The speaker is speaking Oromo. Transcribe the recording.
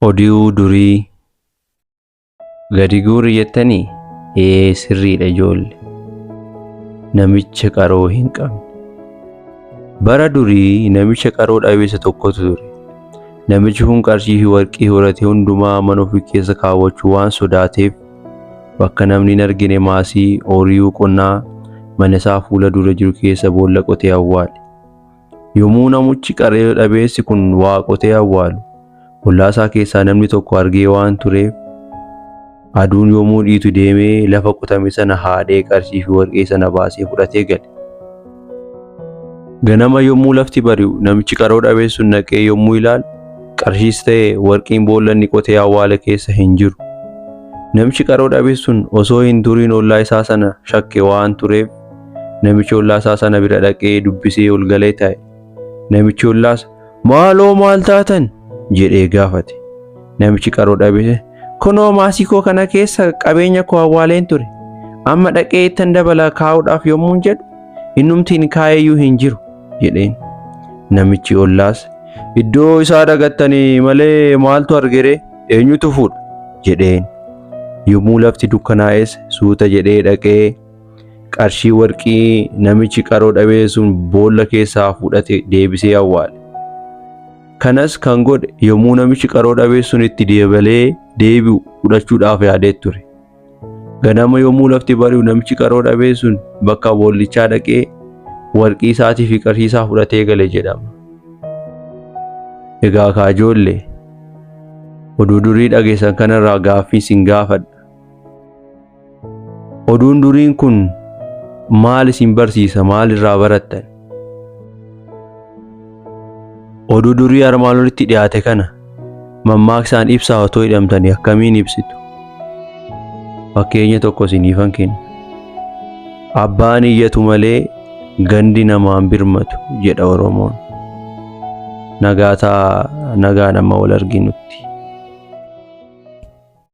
Oduu durii gadi guuri jettanii? Ee sirriidha ijoolle. Namicha qaroo hin qabne. Bara durii namicha qaroo dhabeessa tokkotu ture. Namichi kun qarshii fi warqii horate hundumaa mana ofii keessa kaawwachuu waan sodaateef bakka namni hin argine maasii ooyiruu qonnaa mana isaa fuula dura jiru keessa boolla qotee awwaale. Yommuu namichi qaroo dhabeessi kun waa qotee awwaalu ollaa isaa keessaa namni tokko argee waan tureef aduun yommuu dhiitu deemee lafa qotame sana haadhee qarshii fi warqee sana baasee fudhatee gale. Ganama yommuu lafti bari'u namichi qaroo dhabeessi sun dhaqee yommuu ilaalu qarshiis ta'e warqiin boolla inni qotee awwaale keessa hin jiru. Namichi qaroo dhabeessi sun osoo hin turiin ollaa isaa sana shakke waan tureef namichi ollaa isaa sana bira dhaqee dubbisee ol galee taa'e. Namichi ollaas maaloo maal taatan jedhee gaafate. Namichi qaroo dhabeessi kunoo maasii koo kana keessa qabeenya koo awwaaleen ture. Amma dhaqee ittan dabala kaa'uudhaaf yommuun jedhu innumtiin kaa'eeyyuu hin jiru jedheen. Namichi ollaas iddoo isaa dagattanii malee maaltu argere eenyutu fuudha jedheen. Yommuu lafti dukkanaa'es suuta jedhee dhaqee qarshii warqii namichi qaroo dhabee sun boolla keessaa fudhate deebisee awwaale. Kanas kan godhe yommuu namichi qaroo dhabee sun itti dabalee deebi'u fudhachuudhaaf yaadee ture. Ganama yommuu lafti bari'u namichi qaroo dhabee sun bakka boollichaa dhaqee warqii isaatii fi qarshii isaa fudhatee gale jedhama. Egaa kaa ijoollee oduu durii dhageessan kanarraa gaaffii isin gaafadha. Oduun duriin kun maal isin barsiisa? Maal irraa barattan? Oduu durii armaan olitti dhiyaate kana mammaaksaan ibsaa otoo jedhamtanii akkamiin ibsitu? Fakkeenya tokko isiniifan kenna. Abbaan iyyatu malee gandi namaan birmatu jedha Oromoon. Nagaa ta'aa, nagaan amma wal arginutti.